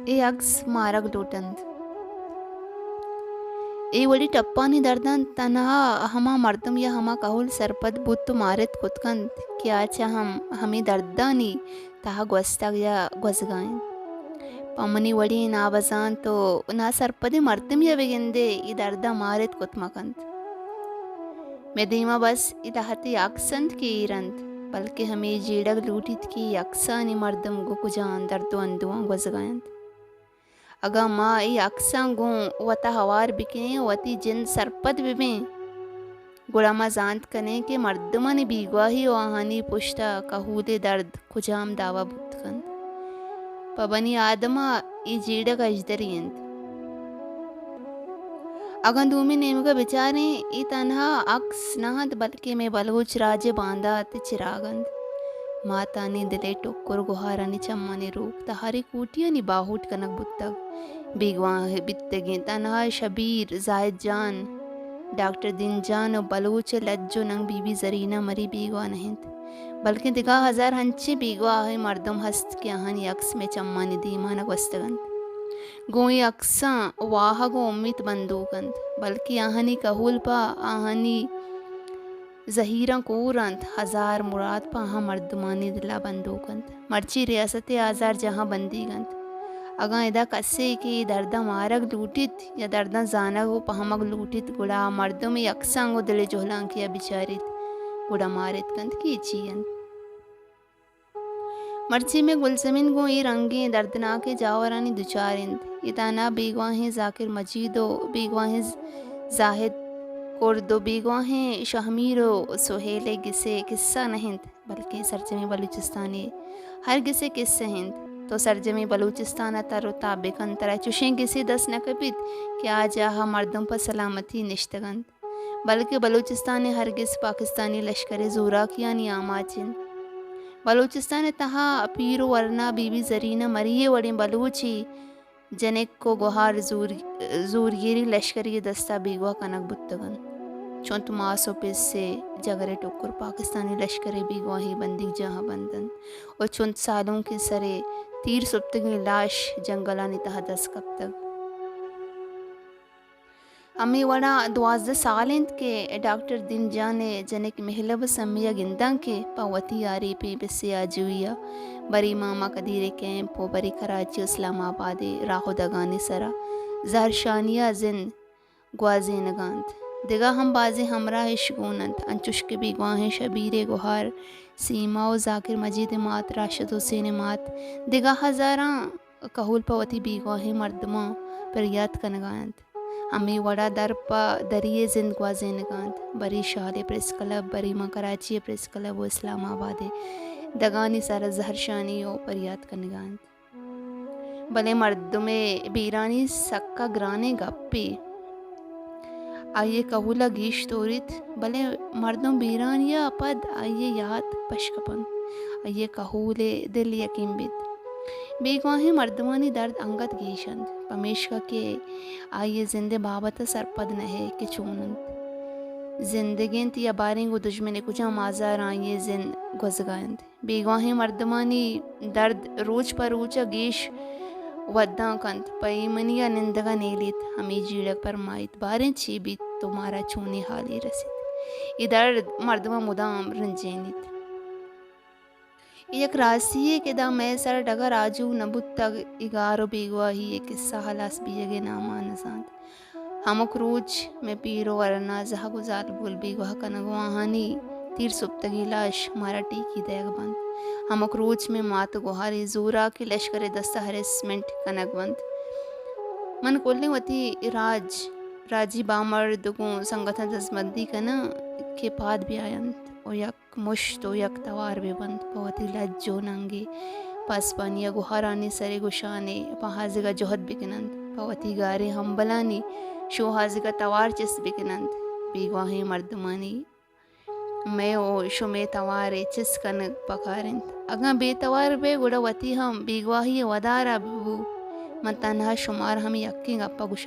اے عکس مارگ لوٹ انت۔ اے وڑیں ٹپانی درداں تنہا ہما مردم یا ہما کہول سرپد بوت و مارت کت کنت کہ آ چہ ہم ہمے دردانی تہا گوستگ یا گوزگا انت۔ پہ منی وڑیں نابزانت و ناسرپدیں مردمے ء بگندے، اے درداں مارت کت مہ کنت۔ مئے دیما بس اے لہتے عکس انت کہ ایر انت، بلکہ ہمے جیڑگ لوٹیت کہ اے عکسانی مردم گوں کجام درد و اندوہاں گوزگا انت۔ اگاں ما اے عکساں گوں وتا ہوار بکنیں و وتی جند سرپد ببیں، گڑا ما زانت کنیں کہ مردمانی بیگواہی و آہانی پشتا کہولیں درد کجام دعوا بوت کنت۔ پہ بنی آدما اے جیڑگ اژدری انت۔ اگاں دومی نیمگا بچاریں، اے تنہا عکس نہ انت، بلکہ مئے بلوچ راجئے باندات چراگ انت۔ ماتانی دلئے ٹکر، گہارانی چمانی روک، تہاری کوٹیانی باہوٹ کنگ بوتگ۔ بیگواہ بیتگیں تنہا شبیر، زاہد جان، ڈاکٹر دین جان و بلوچئے لج و ننگ بی بی زرینہ مری بیگواہ نہ انت، بلکیں دگہ ہزار انچیں بیگواہیں مردم ہست کہ آہانی عکس مئے چمانی دیما نہ گوستگ انت۔ گوں اے عکساں واہگ و امیت بندوک انت، بلکیں آہانی کہول پہ آہانی زہیراں کور انت، ہزار مراد پہ آہاں مردمانی دلا بندوک انت۔ مرچی ریاست آزار جہاں بندیگ انت۔ اگاں ادا کسے کہ اے درداں مارگ لوٹیت یا درداں زانگ و پہمگ لوٹیت، گڑا آ مردم اے عکساں گوں دل ء جہلانکی ء بچاریت، گڑا مارت کنت کہ اے چی انت۔ مرچی مئے گلزمین گوں اے رنگیں دردناکیں جاورانی دچار انت۔ اے تہنا بیگواہیں ذاکر مجید و بیگواہیں زاہد کرد و بیگواہیں شہمیر و سہیل ء گسے کسہ نہ انت، بلکیں سرجمیں بلوچستان ء ہر گسے کسہ انت۔ تو سرجمیں بلوچستان ء تر و تاب بکن، ترا چشیں گسے دست نہ کپیت کہ آ جاہ ء مردم پہ سلامتی نشتگ انت۔ بلکہ بلوچستان ء ہر گس پاکستانی لشکر ء زوراکیانی آماچ انت۔ بلوچستان ء تہا پیر و ورنا بی بی زرینہ مری ء وڑیں بلوچی جنک و گہار زور-، زورگیری لشکری ء دستا بیگواہ کنگ بوتگ انت۔ چنت ماس و پس ء جگر ء ٹکر پاکستانی لشکر ء بیگواہیں بندیگ جاہاں بند انت و چنت سالونکیں سر ء تیر سپتگیں لاش جنگلانی تہا دست کپتگ۔ ہمے وڑا دوازدہ سال انت کہ ڈاکٹر دین جان ء جنک مہلب سمی ء گنداں کہ پہ وتی آریپیں پسے آجوئی ء برے ماما قدیر ء کیمپ و برے کراچی و اسلام آباد ء راہ و دگانی سرا زہرشانی ء زند گوازینگا انت۔ دگہ ہم بازیں ہمراہ اش گون انت، انچوش کہ بیگواہیں شبیر ء گہار سیما و ذاکر مجید ء مات، راشد حسین ء مات، دگہ ہزاراں کہول پہ وتی بیگواہیں مردماں پریات کنگا انت۔ ہمے وڑا در پہ دری ء زند گوازینگا انت۔ برے شال ء پریس کلب، برے ماں کراچی ء پریس کلب و اسلام آباد ء دگانی سر ء زہرشانی و پریات کنگا انت۔ بلے مردم ء بیرانی سکا گرانیں گپے۔ آئی ء کہول ء گیش توریت، بلے مردم بیرانی ء پد آئی ء یات پش کپنت، آئی ء کہول ء دل یکیم بیت۔ بیگواہیں مردمانی درد انگت گیش انت، پمیشکا کہ آئی ء زند ء بابت ء سرپد نہ ئے کہ چون انت۔ زندگ انت یا باریں گوں دژمن ء کجام آزاراں آئی ء زند گوزگا انت۔ بیگواہیں مردمانی درد روچ پہ روچ ء گیش وداں کنت، پہ ایمنی ء نندگ ء نیلیت، ہمے جیڑگ پرمائیت، باریں چے بیت تو مارا چونیں حالے رسیت۔ اے درد مردماں مدام رنجینیت۔ اے یک راستی یے کہ داں مئے سر ڈگر آجو نہ بوتگ، اے گار و بیگواہی ء کسہ ہلاس بیگ ء نام ء نہ زانت۔ ہمک روچ مئے پیر و ورنا زہگ و زالبول بیگواہ کنگ و آہانی تیر سپتگیں لاش مارا ٹیکی دئیگ بنت۔ ہمک روچ مئے مات و گوہارے زوراکیں لشکر ء دست ء ہریسمنٹ کنگ بنت۔ من کلیں وتی راج، راجی بامرد گوں سنگتاں دزبندی کناں کہ پاد بیاینت و یک مشت و یک توار بہ بنت، پہ وتی لج و ننگ ء پاسبانی ء گوہارانی سر ء گشان ء پہازگ ء جہد بہ کن انت، پہ وتی گاریں ہمبلانی شوہازگ ء توار چست بہ کن انت۔ بیگواہیں مردمانی مئے و شمئے توار ء چست کنگ پکار انت۔ اگاں بے توار بئے، گڑا وتی ہم بیگواہی ء ودار ء بہ بو۔ من تنہا شمارا ہمے یکیں گپ ء گوش